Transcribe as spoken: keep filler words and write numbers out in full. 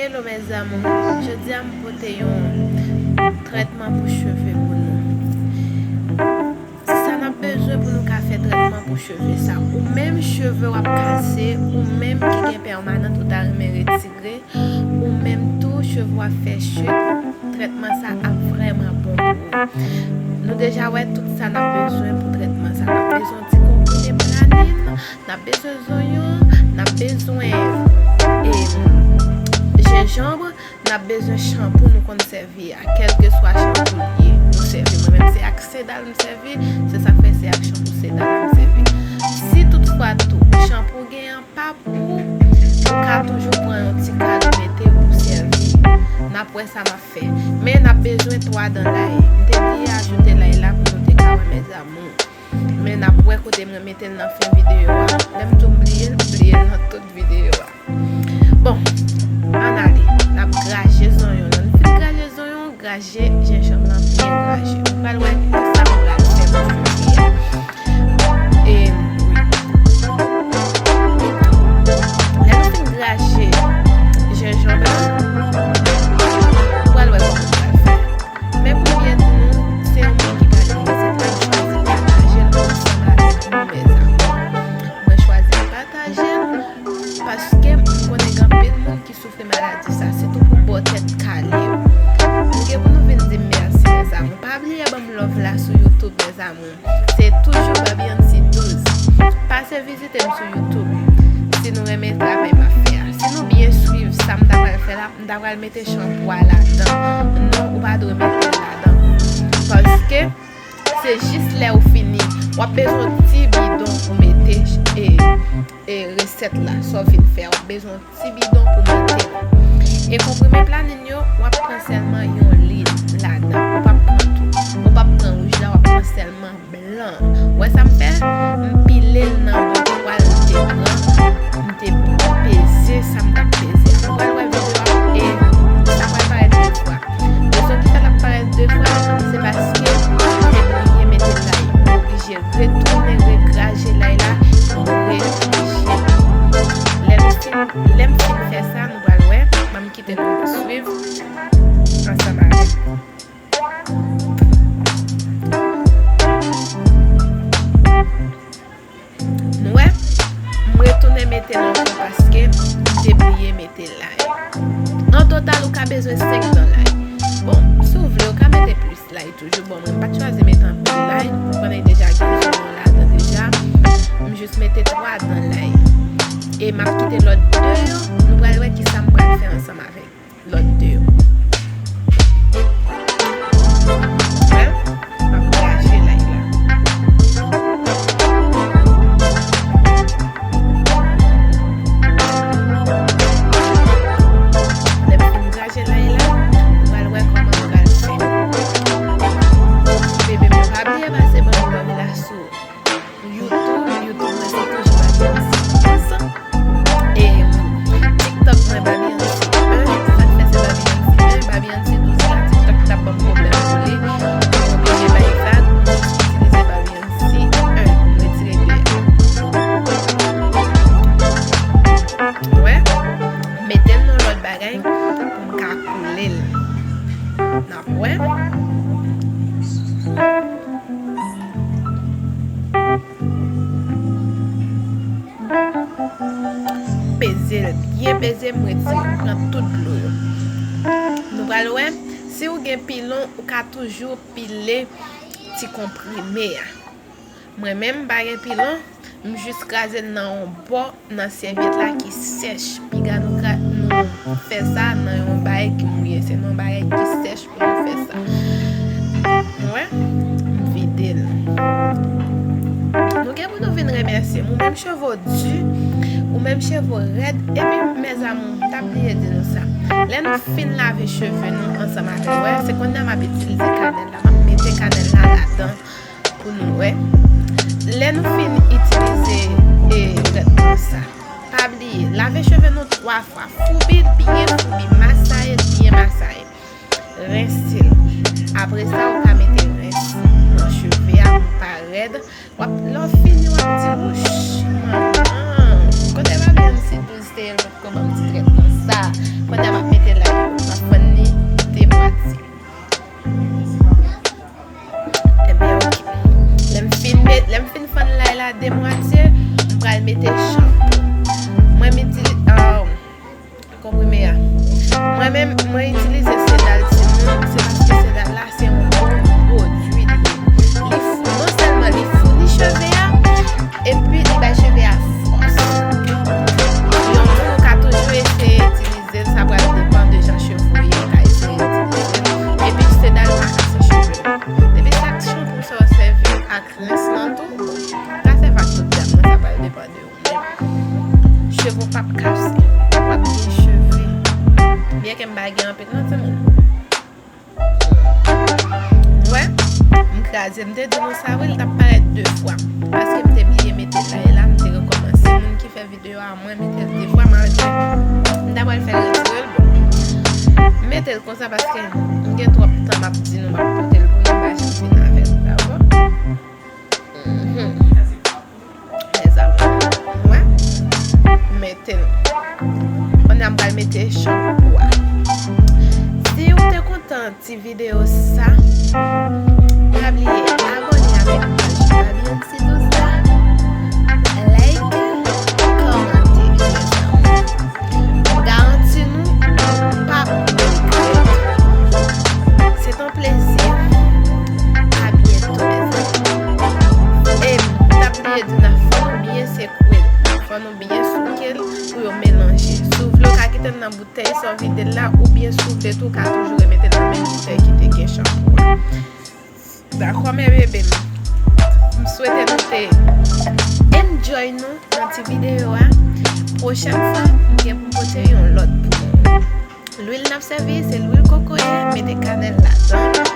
Hello mes amours, jodi a m pote yon trètman pou cheve pou nou. Sa n ap bezwen pou nou ka fè trètman pou cheve sa. Ou menm cheve w ap kase, ou menm ki gen pèmanan ou ta renmen retire, ou menm tou cheve w ap fè chit, trètman sa ap vrèman bon pou ou. Nou deja wè tout sa n ap bezwen pou trètman sa. N ap bezwen yon ti konprime planin, n ap bezwen zonyon, n ap bezwen, em, jenjanm, n ap bezwen chanpou nou konn sèvi a. Kèlkeswa chanpou l ye, nou sèvi. Mwen menm se ak Sedal m sèvi, se sa k fè se ak chanpou Sedal la m sèvi. Si toutfwa tou chanpou w gen an pa pou ou, ou ka toujou pran yon ti kado mete pou sèvi. N ap wè sa n ap fè. Men n ap bezwen twa dan lay. M te bliye ajoute lay la pou nou te ka wè mes amours. Men n ap wè kote mwen mete l nan fen videyo a. Lè m di w m bliye l, m bliye l nan tout videyo a. Bon, ann ale. N ap graje zonyon. Lè n fin graje zonyon, graje jenjanm lan byen graje. Ou pral wè sa m pral fè pou cheve a. E, wi. Lè nou fin graje jenjanm lan, ou pral wè kòman ou pral fè. Men pou m byen di nou, se yon moun ki ka li resèt la, m chwazi pataje l ansanm avèk nou, mes amours. Mwen chwazi pataje l paske m konnen gen anpil moun ki soufri maladi sa, sitou pou bò tèt kale yo. Nou gen pou nou vin di m mèsi, mes amours. Pa bliye ban m love la sou YouTube, mes amours. Se toujou Baby Ancy douz. Pase vizite m sou YouTube. Si nou renmen travay m ap fè a. Si nou byen swiv sa m ta pral fè la, m ta pral mete chanpou a ladan. Non, ou pa dwe mete l ladan. Paske se jis lè ou fini, w ap bezwen yon ti bidon pou mete, e, e, resèt la, sa w fin fè a. W ap bezwen yon ti bidon pou mete l. E konprime planin yo, w ap pran sèlman yon li ladan. Ou p ap pran tout. Ou p ap pran wouj la, w ap pran sèlman blan. Ou wè sa m fè? M pile l nan bò twa l te pran. M te peze sa m t ap peze a. Ou pral wè videyo a, e sa pral parèt de fwa. Rezon ki fè l ap parèt de fwa, se paske m te bliye mete lay. M oblije retounen regraje lay la, m regraje. Lè m fin, lè m fin fè sa, nou pral wè, ban m kite nou swiv ansanm avèk mwen. Nou wè, m retounen mete l ankò paske m te bliye mete lay. An total, ou ka bezwen senk dan lay. Bon, si w vle, ou ka mete plis lay toujou. Bon, mwen pa t chwazi mete anpil lay, pandan deja gen zonyon ladan deja. M jis mete twa dan lay. E m ap kite lòt de yo, nou pral wè kisa m pral fè ansanm avèk lòt de yo. Wè, m ap graje lay la. Lè m fin graje lay la, nou pral wè kòman m pral fè. Bebe m yo, pa bliye pase ban m love la sou YouTube, YouTube mwen se toujou Baby Ancy douz. E TikTok mwen Baby Ancy un. Sa k fè se Baby Ancy un, Baby Ancy douz la, TikTok t ap ban m pwoblèm pou li. M oblije bay vag, m jis itilize Baby Ancy un. M retire de a. Wè, mete l nan lòt bagay pou m ka koule l. N ap wè. Peze l byen peze, m retire, m pran tout dlo yo. Nou pral wè, si w gen pilon, ou ka toujou pile ti konprime a. Mwen menm, m pa gen pilon, m jis kraze l nan yon bò, nan sèvyèt la ki sèch. Piga nou kra-, nou fè sa nan yon bagay ki mouye. Se nan yon bagay ki sèch pou nou fè sa. Wè, m vide l. Nou gen pou nou vin remèsye m. Ou menm cheve w di, ou menm cheve w rèd, epi mes amours, m t ap bliye di nou sa. Lè nou fin lave cheve nou ansanm avè, wè, se kounye a m ap itilize kanèl la, m ap mete kanèl la ladan. Pou nou wè. Lè nou fin itilize, e, trètman sa, pa bliye, lave cheve nou twa fwa. Foubi l byen foubi, masaye l byen masaye. Rense l. Apre sa, ou ka mete rens nan cheve a pou pa rèd. W ap, lè w fini, w ap di, wouch, manman, kote Baby Ancy douz te ye, l pa t ko ban m ti trètman sa. Kounye a m ap mete Konprime a. Mwen menm, mwen itilize Sedal timoun, se paske Sedal la se yon bon pwodui li ye. Li fou, non sèlman li founi cheve a, epi li bay cheve a fòs. Yon moun ou ka toujou eseye itilize l, sa pral depann de jan cheve w ye, ou ka eseye itilize l. Epi Sedal pa kase cheve. Depi sak chanpou sa w sèvi ak rens lan tou, ka sèvi ak tout gam nan, sa pral depann de ou menm. Cheve w p ap kase, w ap gen cheve. Byenke m pa gen anpil non timoun. Wè, m kraze, m te di nou sa wi, l t ap parèt de fwa. Paske m te bliye mete l la, e la m te rekòmanse. Moun ki fè videyo a, mwen mete l de fwa, malgre m ta pral fè l retire l, bon. M mete l konsa paske m gen twòp tan m ap di nou m ap pote l pou nou, m pa janm vin avè l, dakò? Mhm. Mezanmi, wè, mete l. Kounye a m pral mete chanpou a. Si w te kontan ti videyo sa, pa bliye abòne avèk paj Babylon Sidouza, like, kòmante, mezanmi. M garanti nou, nou p ap regrèt. Se t on plezi. A byento, mezanmi. E m t ap bliye di n, fò nou byen sekwe l. Fò nou byen souke l pou yo melanje. Si w vle, w ka kite l nan boutèy sa w vide l la, oubyen si w vle tou, w ka toujou remete l nan menm boutèy ki te gen chanpou a. Dakò, men bebe m. M swete nou te enjoy nou nan ti videyo a. Pwochèn fwa, m gen pou m pote yon lòt pou nou. Lwil n ap sèvi, se lwil kokoye, mete kanèl ladan.